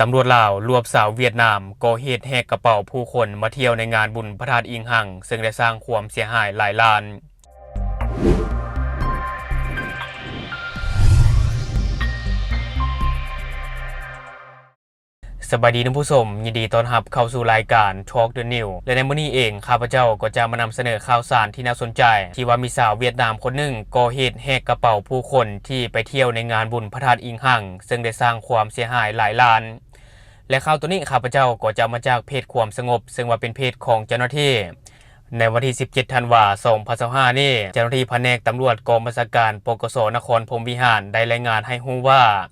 ຕຳຫຼວດລາວລວບຊາວຫວຽດນາມກໍ່ເຫດແຫກກະເປົາຜູ້ຄົນມາທ່ຽວໃນງານບຸນພະທາດອີງຮັງ, ເຊິ່ງໄດ້ສ້າງຄວາມເສຍຫາຍຫຼາຍລ້ານ. ສະບາຍດີທ່ານຜູ້ຊົມ, ຍິນດີຕ້ອນຮັບເຂົ້າສູ່ລາຍການ Talk the News ແລະ ໃນມື້ນີ້ເອງ ຂ້າພະເຈົ້າກໍຈະມານຳສະເໜີຂ່າວສານທີ່ໜ້າສົນໃຈ ທີ່ວ່າມີຊາວຫວຽດນາມຄົນໜຶ່ງກໍ່ເຫດແຫກກະເປົາຜູ້ຄົນທີ່ໄປທ່ຽວໃນງານບຸນພະທາດອີງຮັງ, ເຊິ່ງໄດ້ສ້າງຄວາມເສຍຫາຍຫຼາຍລ້ານ. ແລະ ຂ່າວໂຕນີ້ຂ້າພະເຈົ້າກໍຈະເອົາມາຈາກເພຈຄວາມສະຫງົບ, ເຊິ່ງວ່າເປັນເພຈຂອງເຈົ້າໜ້າທີ່. ໃນວັນທີສິບເຈັດ ທັນວາ ສອງພັນຊາວຫ້ານີ້, ເຈົ້າໜ້າທີ່ພະແນກຕຳຫຼວດກອງບັນຊາການ ປກສ ນະຄອນພົມວິຫານ ໄດ້ລາຍງານໃຫ້ຮູ້ວ່າ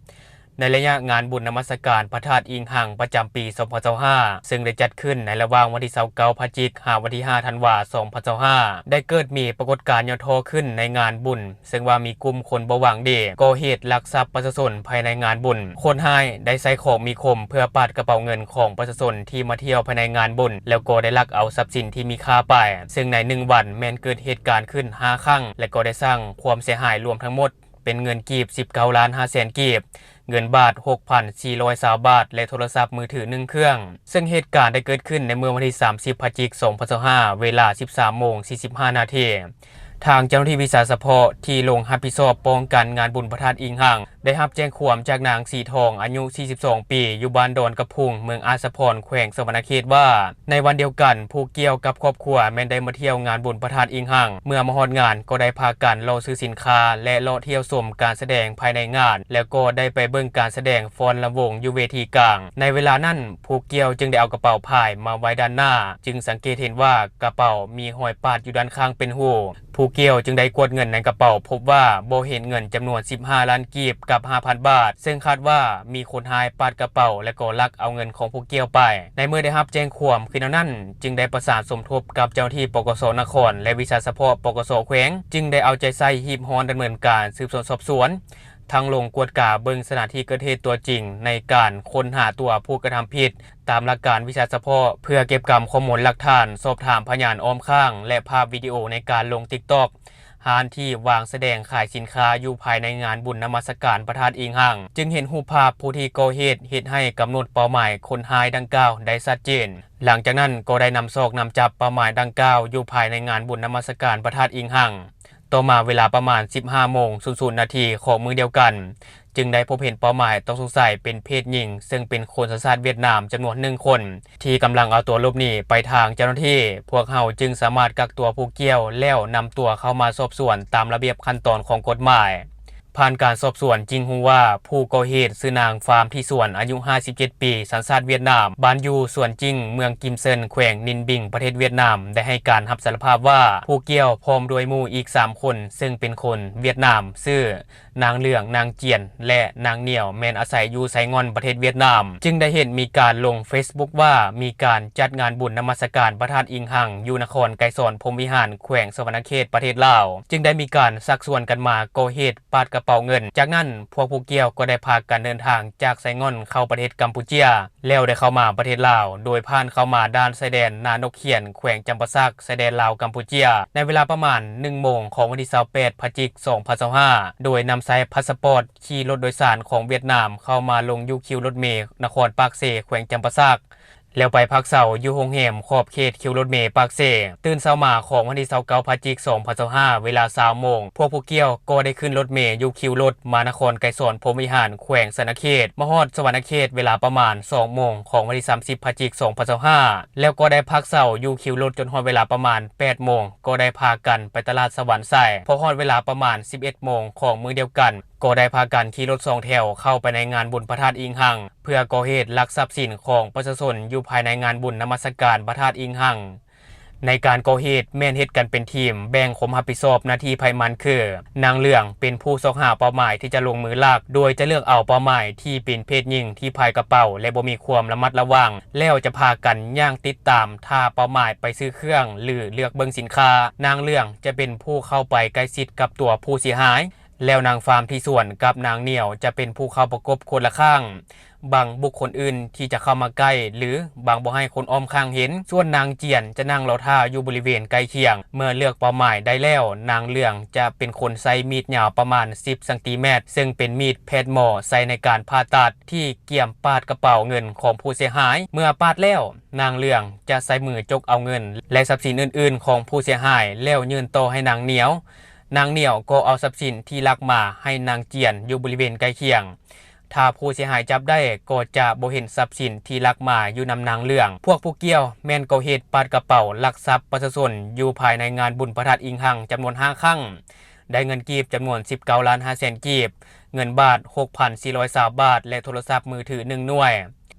ໃນໄລຍະງານບຸນນະມັດສະການພະທາດອີງຮັງປະຈຳປີ ສອງພັນຊາວຫ້າ ເຊິ່ງໄດ້ຈັດຂຶ້ນໃນລະຫວ່າງວັນທີຊາວເກົ້າ ພະຈິກ ຫາວັນທີຫ້າ ທັນວາ ສອງພັນຊາວຫ້າ ໄດ້ເກີດມີປາກົດການຫຍໍ້ທໍ້ຂຶ້ນໃນງານບຸນ, ເຊິ່ງວ່າມີກຸ່ມຄົນບໍ່ຫວັງດີກໍ່ເຫດລັກຊັບປະຊາຊົນພາຍໃນງານບຸນ. ຄົນຮ້າຍໄດ້ໃຊ້ຂອງມີຄົມເພື່ອປາດກະເປົາເງິນຂອງປະຊາຊົນທີ່ມາທ່ຽວພາຍໃນງານບຸນ, ແລ້ວກໍໄດ້ລັກເອົາຊັບສິນທີ່ມີຄ່າໄປ, ເຊິ່ງໃນໜຶ່ງວັນແມ່ນເກີດເຫດການຂຶ້ນຫ້າຄັ້ງ ແລະ ກໍໄດ້ສ້າງຄວາມເສຍຫາຍລວມທັງໝົດ ເປັນເງິນກີບ ສິບເກົ້າລ້ານຫ້າແສນກີບ, ເງິນບາດ ຫົກພັນສີ່ຮ້ອຍຊາວບາດ ແລະ ໂທລະສັບມືຖືໜຶ່ງເຄື່ອງ. ເຊິ່ງເຫດການໄດ້ເກີດຂຶ້ນໃນມື້ວັນທີສາມສິບ ພະຈິກ ສອງພັນຊາວຫ້າ ເວລາ ສິບສາມໂມງ ສີ່ສິບຫ້ານາທີ. ທາງເຈົ້າໜ້າທີ່ວິຊາສະເພາະທີ່ລົງຮັບຜິດຊອບປ້ອງກັນງານບຸນພະທາດອີງຮັງ ໄດ້ຮັບແຈ້ງຄວາມຈາກນາງສີທອງ ອາຍຸ ສີ່ສິບສອງປີ ຢູ່ບ້ານດອນກະພຸງ ເມືອງອາດສະພອນ ແຂວງສະຫວັນນະເຂດວ່າ ໃນວັນດຽວກັນ ຜູ້ກ່ຽວກັບຄອບຄົວແມ່ນໄດ້ມາທ່ຽວງານບຸນພະທາດອີງຮັງ. ເມື່ອມາຮອດງານກໍໄດ້ພາກັນເລາະຊື້ສິນຄ້າ ແລະ ເລາະທ່ຽວຊົມການສະແດງພາຍໃນງານ, ແລ້ວກໍໄດ້ໄປເບິ່ງການສະແດງຟ້ອນລຳວົງຢູ່ເວທີກາງ. ໃນເວລານັ້ນ ຜູ້ກ່ຽວຈຶ່ງໄດ້ເອົາກະເປົາພາຍມາໄວ້ດ້ານໜ້າ, ຈຶ່ງສັງເກດເຫັນວ່າກະເປົາມີຮອຍປາດຢູ່ດ້ານຂ້າງເປັນຮູ. ຜູ້ກ່ຽວຈຶ່ງໄດ້ກວດເງິນໃນກະເປົາ, ພົບວ່າບໍ່ເຫັນເງິນຈຳນວນ ສິບຫ້າລ້ານກີບ ກັບ ຫ້າພັນບາດ, ເຊິ່ງຄາດວ່າມີຄົນຮ້າຍປາດກະເປົາ ແລະ ກໍລັກເອົາເງິນຂອງຜູ້ກ່ຽວໄປ. ໃນເມື່ອໄດ້ຮັບແຈ້ງຄວາມຂຶ້ນແນວນັ້ນ, ຈຶ່ງໄດ້ປະສານສົມທົບກັບເຈົ້າໜ້າທີ່ ປກສ ນະຄອນ ແລະ ວິຊາສະເພາະ ປກສ ແຂວງ, ຈຶ່ງໄດ້ເອົາໃຈໃສ່ຮີບຮ້ອນດຳເນີນການສືບສວນສອບສວນ, ທັງລົງກວດກາເບິ່ງສະຖານທີ່ເກີດເຫດຕົວຈິງໃນການຄົ້ນຫາຕົວຜູ້ກະທຳຜິດ ຕາມຫຼັກການວິຊາສະເພາະ ເພື່ອເກັບກຳຂໍ້ມູນຫຼັກຖານ, ສອບຖາມພະຍານອ້ອມຂ້າງ ແລະ ພາບວິດີໂອໃນການລົງ TikTok ຮ້ານທີ່ວາງສະແດງຂາຍສິນຄ້າຢູ່ພາຍໃນງານບຸນນະມັດສະການພະທາດອີງຮັງ, ຈຶ່ງເຫັນຮູບພາບຜູ້ທີ່ກໍ່ເຫດ ເຮັດໃຫ້ກຳນົດເປົ້າໝາຍຄົນຮ້າຍດັ່ງກ່າວໄດ້ຊັດເຈນ. ຫຼັງຈາກນັ້ນກໍໄດ້ນຳຊອກນຳຈັບເປົ້າໝາຍດັ່ງກ່າວຢູ່ພາຍໃນງານບຸນນະມັດສະການພະທາດອີງຮັງ. ຕໍ່ມາເວລາປະມານ ສິບຫ້າໂມງ ສູນນາທີຂອງມື້ດຽວກັນ, ຈຶ່ງໄດ້ພົບເຫັນເປົ້າໝາຍຕ້ອງສົງໄສເປັນເພດຍິງ, ເຊິ່ງເປັນຄົນສັນຊາດຫວຽດນາມຈຳນວນໜຶ່ງຄົນ ທີ່ກຳລັງເອົາຕົວຫຼົບໜີໄປທາງເຈົ້າໜ້າທີ່. ພວກເຮົາຈຶ່ງສາມາດກັກຕົວຜູ້ກ່ຽວ ແລ້ວນຳຕົວເຂົ້າມາສອບສວນຕາມລະບຽບຂັ້ນຕອນຂອງກົດໝາຍ. ຜ່ານການສອບສວນຈຶ່ງຮູ້ວ່າ ຜູ້ກໍ່ເຫດຊື່ນາງ ຟາມ ທີ່ສວນ ອາຍຸ ຫ້າສິບເຈັດປີ ສັນຊາດຫວຽດນາມ, ບ້ານຢູ່ສວນຈິງ ເມືອງກິມເຊິນ ແຂວງນິນບິງ ປະເທດຫວຽດນາມ ໄດ້ໃຫ້ການຮັບສາລະພາບວ່າ ຜູ້ກ່ຽວພ້ອມດ້ວຍໝູ່ອີກສາມຄົນ ເຊິ່ງເປັນຄົນຫວຽດນາມ ຊື່ ນາງເຫຼືອງ, ນາງຈຽນ ແລະ ນາງໜຽວ ແມ່ນອາໄສຢູ່ໄຊງ່ອນ ປະເທດຫວຽດນາມ, ຈຶ່ງໄດ້ເຫັນມີການລົງເຟສບຸກວ່າ ມີການຈັດງານບຸນນະມັດສະການພະທາດອີງຮັງຢູ່ນະຄອນໄກສອນ ພົມວິຫານ ແຂວງສະຫວັນນະເຂດ ປະເທດລາວ, ຈຶ່ງໄດ້ມີການຊັກຊວນກັນມາກໍ່ເຫດປາດກະເປົາເງິນ. ຈາກນັ້ນ ພວກຜູ້ກ່ຽວກໍໄດ້ພາກັນເດີນທາງຈາກໄຊງ່ອນເຂົ້າປະເທດກຳປູເຈຍ ແລ້ວໄດ້ເຂົ້າມາປະເທດລາວ, ໂດຍຜ່ານເຂົ້າມາດ່ານຊາຍແດນນານົກຂຽນ ແຂວງຈຳປາສັກ ຊາຍແດນລາວ-ກຳປູເຈຍ ໃນເວລາປະມານ ໜຶ່ງໂມງຂອງວັນທີຊາວແປດ ພະຈິກ ສອງພັນຊາວຫ້າ ໂດຍນຳໃຊ້ພາສະປອດ ຂີ່ລົດໂດຍສານຂອງຫວຽດນາມເຂົ້າມາລົງຢູ່ຄິວລົດເມນະຄອນປາກເຊ ແຂວງຈຳປາສັກ ແລ້ວໄປພັກເຊົາຢູ່ໂຮງແຮມຂອບເຂດຄິວລົດເມປາກເຊ. ຕື່ນເຊົ້າມາຂອງວັນທີຊາວເກົ້າ ພະຈິກ ສອງພັນຊາວຫ້າ ເວລາຊາວໂມງ, ພວກຜູ້ກ່ຽວກໍໄດ້ຂຶ້ນລົດເມຢູ່ຄິວລົດມານະຄອນໄກສອນ ພົມວິຫານ ແຂວງສະຫວັນນະເຂດ, ມາຮອດສະຫວັນນະເຂດເວລາປະມານສອງໂມງຂອງວັນທີສາມສິບ ພະຈິກ ສອງພັນຊາວຫ້າ ແລ້ວກໍໄດ້ພັກເຊົາຢູ່ຄິວລົດຈົນຮອດເວລາປະມານແປດໂມງ, ກໍໄດ້ພາກັນໄປຕະຫຼາດສະຫວັນໄຊ. ພໍຮອດເວລາປະມານສິບເອັດໂມງຂອງມື້ດຽວກັນ, ກໍໄດ້ພາກັນຂີ່ລົດສອງແຖວເຂົ້າໄປໃນງານບຸນພະທາດອີງຮັງ ເພື່ອກໍ່ເຫດລັກຊັບສິນຂອງປະຊາຊົນຢູ່ພາຍໃນງານບຸນນະມັດສະການພະທາດອີງຮັງ. ໃນການກໍ່ເຫດແມ່ນເຮັດກັນເປັນທີມ, ແບ່ງຄວາມຮັບຜິດຊອບໜ້າທີ່ໃຜມັນຄື ນາງເຫຼືອງເປັນຜູ້ຊອກຫາເປົ້າໝາຍທີ່ຈະລົງມືລັກ, ໂດຍຈະເລືອກເອົາເປົ້າໝາຍທີ່ເປັນເພດຍິງທີ່ພາຍກະເປົາ ແລະ ບໍ່ມີຄວາມລະມັດລະວັງ, ແລ້ວຈະພາກັນຍ່າງຕິດຕາມຖ້າເປົ້າໝາຍໄປຊື້ເຄື່ອງ ຫຼື ເລືອກເບິ່ງສິນຄ້າ. ນາງເຫຼືອງຈະເປັນຜູ້ເຂົ້າໄປໃກ້ຊິດກັບຕົວຜູ້ເສຍຫາຍ, ແລ້ວນາງຟາມທີ່ສວນກັບນາງໜຽວຈະເປັນຜູ້ເຂົ້າປະກົບຄົນລະຂ້າງ. ບັງບຸກຄົນອື່ນທີ່ຈະເຂົ້າມາໃກ້ ຫຼື ບັງບໍ່ໃຫ້ຄົນອ້ອມຂ້າງເຫັນ. ສ່ວນນາງຈຽນຈະນັ່ງລໍຖ້າຢູ່ບໍລິເວນໃກ້ຄຽງ. ເມື່ອເລືອກເປົ້າໝາຍໄດ້ແລ້ວ, ນາງເຫຼືອງຈະເປັນຄົນໃຊ້ມີດຍາວປະມານສິບຊັງຕີແມັດ, ເຊິ່ງເປັນມີດແພດໝໍໃຊ້ໃນການຜ່າຕັດ ທີ່ກຽມປາດກະເປົາເງິນຂອງຜູ້ເສຍຫາຍ. ເມື່ອປາດແລ້ວ, ນາງເຫຼືອງຈະໃຊ້ມືຈົກເອົາເງິນ ແລະ ຊັບສິນອື່ນໆຂອງຜູ້ເສຍຫາຍ ແລ້ວຍື່ນຕໍ່ໃຫ້ນາງໜຽວ. ນາງໜຽວກໍເອົາຊັບສິນທີ່ລັກມາໃຫ້ນາງຈຽນຢູ່ບໍລິເວນໃກ້ຄຽງ. ຖ້າຜູ້ເສຍຫາຍຈັບໄດ້ກໍຈະບໍ່ເຫັນຊັບສິນທີ່ລັກມາຢູ່ນຳນາງເຫຼືອງ. ພວກຜູ້ກ່ຽວແມ່ນກໍ່ເຫດປາດກະເປົາລັກຊັບປະຊາຊົນຢູ່ພາຍໃນງານບຸນພະທາດອີງຮັງຈຳນວນຫ້າຄັ້ງ, ໄດ້ເງິນກີບຈຳນວນສິບເກົ້າລ້ານຫ້າແສນກີບ, ເງິນບາດຫົກພັນສີ່ຮ້ອຍຊາວບາດ ແລະ ໂທລະສັບມືຖືໜຶ່ງໜ່ວຍ.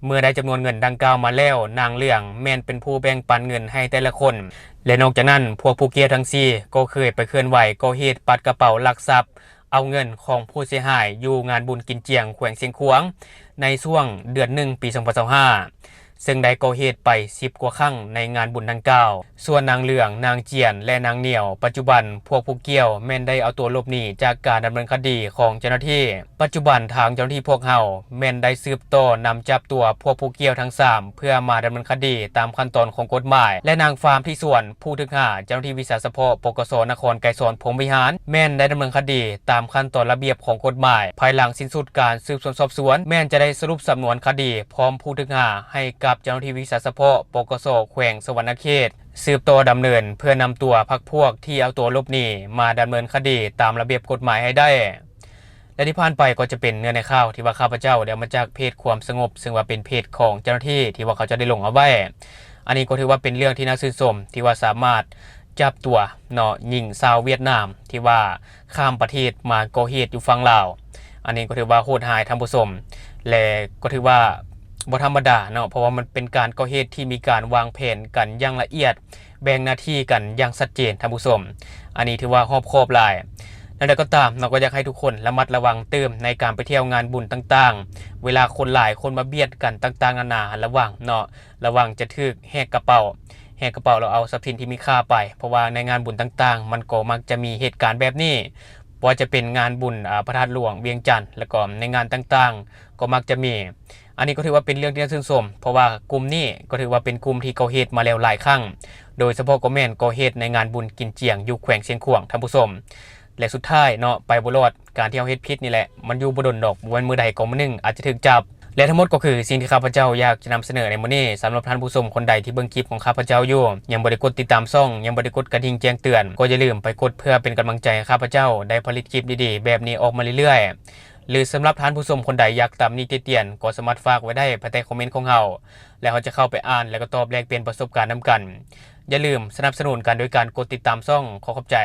ເມື່ອໄດ້ຈຳນວນເງິນດັ່ງກ່າວມາແລ້ວ, ນາງເຫຼືອງແມ່ນເປັນຜູ້ແບ່ງປັນເງິນໃຫ້ແຕ່ລະຄົນ ແລະ ນອກຈາກນັ້ນ, ພວກຜູ້ກ່ຽວທັງສີ່ກໍເຄີຍໄປເຄື່ອນໄຫວກໍ່ເຫດປາດກະເປົາລັກຊັບ ເອົາເງິນຂອງຜູ້ເສຍຫາຍຢູ່ງານບຸນກິນຈຽງແຂວງຊຽງຂວາງ ໃນຊ່ວງເດືອນໜຶ່ງ ປີສອງພັນຊາວຫ້າ ເຊິ່ງໄດ້ກໍ່ເຫດໄປສິບກວ່າຄັ້ງໃນງານບຸນດັ່ງກ່າວ. ສ່ວນນາງເຫຼືອງ, ນາງຈຽນ ແລະ ນາງໜຽວ, ປັດຈຸບັນພວກຜູ້ກ່ຽວແມ່ນໄດ້ເອົາຕົວຫຼົບໜີຈາກການດຳເນີນຄະດີຂອງເຈົ້າໜ້າທີ່. ປັດຈຸບັນທາງເຈົ້າໜ້າທີ່ພວກເຮົາແມ່ນໄດ້ສືບຕໍ່ນຳຈັບຕົວພວກຜູ້ກ່ຽວທັງສາມ ເພື່ອມາດຳເນີນຄະດີຕາມຂັ້ນຕອນຂອງກົດໝາຍ ແລະ ນາງຟາມທີ່ສວນ ຜູ້ຖືກຫາ, ເຈົ້າໜ້າທີ່ວິຊາສະເພາະ ປກສ ນະຄອນໄກສອນ ພົມວິຫານ ແມ່ນໄດ້ດຳເນີນຄະດີຕາມຂັ້ນຕອນລະບຽບຂອງກົດໝາຍ. ພາຍຫຼັງສິ້ນສຸດການສືບສວນສອບສວນ, ແມ່ນຈະໄດ້ສະຫຼຸບສຳນວນຄະດີພ້ອມຜູ້ຖືກຫາໃຫ້ກັບເຈົ້າໜ້າທີ່ວິຊາສະເພາະ ປກສ ແຂວງສະຫວັນນະເຂດ ສືບຕໍ່ດຳເນີນ ເພື່ອນຳຕົວພັກພວກທີ່ເອົາຕົວຫຼົບໜີມາດຳເນີນຄະດີຕາມລະບຽບກົດໝາຍໃຫ້ໄດ້. ແລະ ທີ່ຜ່ານໄປກໍຈະເປັນເນື້ອໃນຂ່າວທີ່ວ່າຂ້າພະເຈົ້າໄດ້ເອົາມາຈາກເພຈຄວາມສະຫງົບ, ເຊິ່ງວ່າເປັນເພຈຂອງເຈົ້າໜ້າທີ່ທີ່ວ່າເຂົາເຈົ້າໄດ້ລົງເອົາໄວ້. ອັນນີ້ກໍຖືວ່າເປັນເລື່ອງທີ່ໜ້າຊື່ນຊົມ ທີ່ວ່າສາມາດຈັບຕົວເນາະ ຍິງຊາວຫວຽດນາມທີ່ວ່າຂ້າມປະເທດມາກໍ່ເຫດຢູ່ຝັ່ງລາວ. ອັນນີ້ກໍຖືວ່າໂຫດຮ້າຍທ່ານຜູ້ຊົມ ແລະ ກໍຖືວ່າບໍ່ທຳມະດາເນາະ, ເພາະວ່າມັນເປັນການກໍ່ເຫດທີ່ມີການວາງແຜນກັນຢ່າງລະອຽດ, ແບ່ງໜ້າທີ່ກັນຢ່າງຊັດເຈນທ່ານຜູ້ຊົມ. ອັນນີ້ຖືວ່າຮອບຄອບຫຼາຍ. ແນວໃດກໍຕາມເນາະ, ກໍຢາກໃຫ້ທຸກຄົນລະມັດລະວັງຕື່ມໃນການໄປທ່ຽວງານບຸນຕ່າງໆ, ເວລາຄົນຫຼາຍຄົນມາບຽດກັນຕ່າງໆນານາ, ລະວັງເນາະ, ລະວັງຈະຖືກແຫກກະເປົາ, ແຫກກະເປົາແລ້ວເອົາຊັບສິນທີ່ມີຄ່າໄປ, ເພາະວ່າໃນງານບຸນຕ່າງໆ ມັນກໍມັກຈະມີເຫດການແບບນີ້, ບໍ່ວ່າຈະເປັນງານບຸນ ອາ ພະທາດຫຼວງວຽງຈັນ ແລ້ວກໍໃນງານຕ່າງໆ ກໍມັກຈະມີ. ອັນນີ້ກໍຖືວ່າເປັນເລື່ອງທີ່ໜ້າຊື່ນຊົມ, ເພາະວ່າກຸ່ມນີ້ກໍຖືວ່າເປັນກຸ່ມທີ່ກໍ່ເຫດມາແລ້ວຫຼາຍຄັ້ງ, ໂດຍສະເພາະກໍແມ່ນກໍ່ເຫດໃນງານບຸນກິນຈຽງຢູ່ແຂວງຊຽງຂວາງ, ທ່ານຜູ້ຊົມ. ແລະ ສຸດທ້າຍເນາະ, ໄປບໍ່ລອດ, ການທີ່ເຮົາເຮັດຜິດນີ້ແຫຼະ, ມັນຢູ່ບໍ່ດົນດອກ, ບໍ່ແມ່ນມື້ໃດກໍມື້ໜຶ່ງອາດຈະຖືກຈັບ. ແລະ ທັງໝົດກໍຄືສິ່ງທີ່ຂ້າພະເຈົ້າຢາກຈະນຳສະເໜີໃນມື້ນີ້. ສຳລັບທ່ານຜູ້ຊົມຄົນໃດທີ່ເບິ່ງຄລິບຂອງຂ້າພະເຈົ້າຢູ່, ຍັງບໍ່ໄດ້ກົດຕິດຕາມຊ່ອງ, ຍັງບໍ່ໄດ້ກົດກະດິ່ງແຈ້ງເຕືອນ, ກໍຢ່າລືມໄປກົດເພື່ອເປັນກຳລັງໃຈໃຫ້ຂ້າພະເຈົ້າໄດ້ຜະລິດຄລິບດີໆແບບນີ້ອອກມາເລື້ອຍໆ. ຫຼື ສຳລັບທ່ານຜູ້ຊົມຄົນໃດຢາກຕຳໜິຕິຕຽນ ກໍສາມາດຝາກໄວ້ໄດ້ພາຍໃຕ້ຄອມເມັນຂອງເຮົາ ແລະ ເຮົາຈະເຂົ້າໄປອ່ານ ແລະ ກໍຕອບແລກປ່ຽນປະສົບການນຳກັນ. ຢ່າລືມສະໜັບສະໜູນກັນໂດຍການກົດຕິດຕາມຊ່ອງ. ຂໍຂອບໃຈ.